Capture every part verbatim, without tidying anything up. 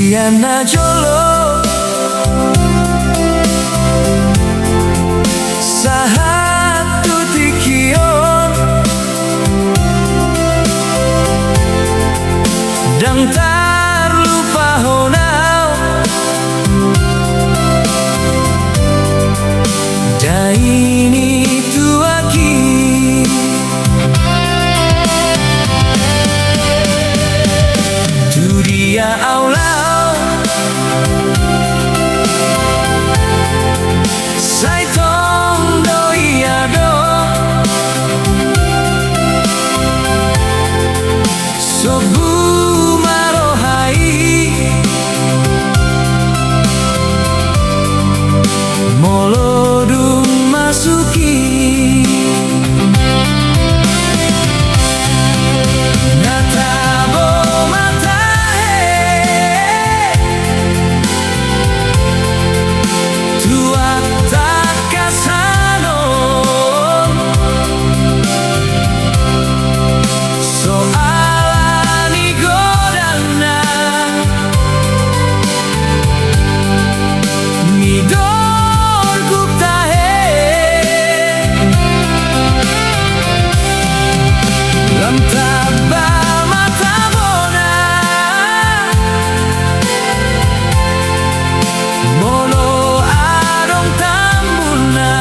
Ia na jolo sahat tu tingki on, ndang tarlupahon au daini tu aki. Tu dia au laho, sai tong do ia do, sobu ma roha i molo dung masuk i. Na tabo ma tahe tu angka tangkasan on, so ala ni godangna ni dorgup tahe. Lam tamba ma tabona molo adong tambulna,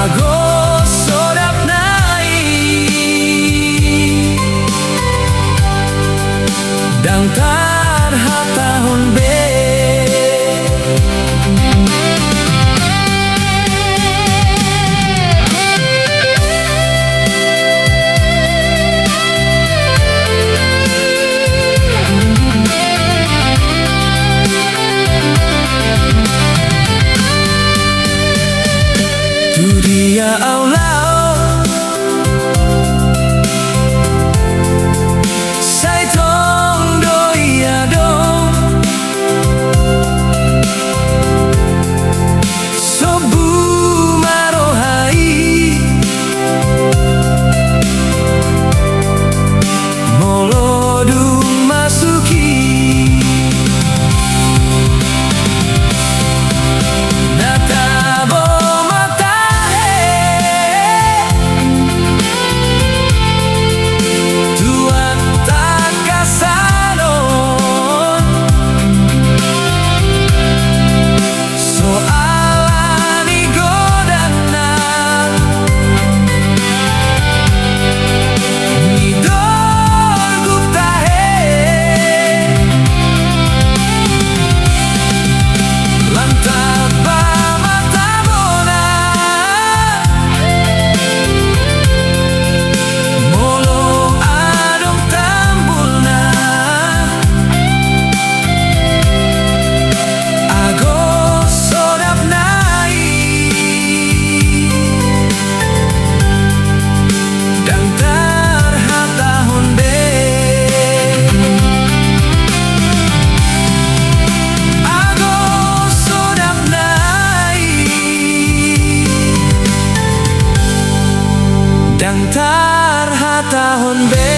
ago sodapna i ndang tarhatahon be. Tu dia au laho, sai tong do ia do, sobu ma roha i molo dung masuk i. Na tabo ma tahe tu angka tangkasan on, so ala ni godangna ni dorgup tahe. Lam tamba ma tabona molo adong tambulna, ago sodapna i ndang tarhatahon be. Ago sodapna i ndang tarhatahon be.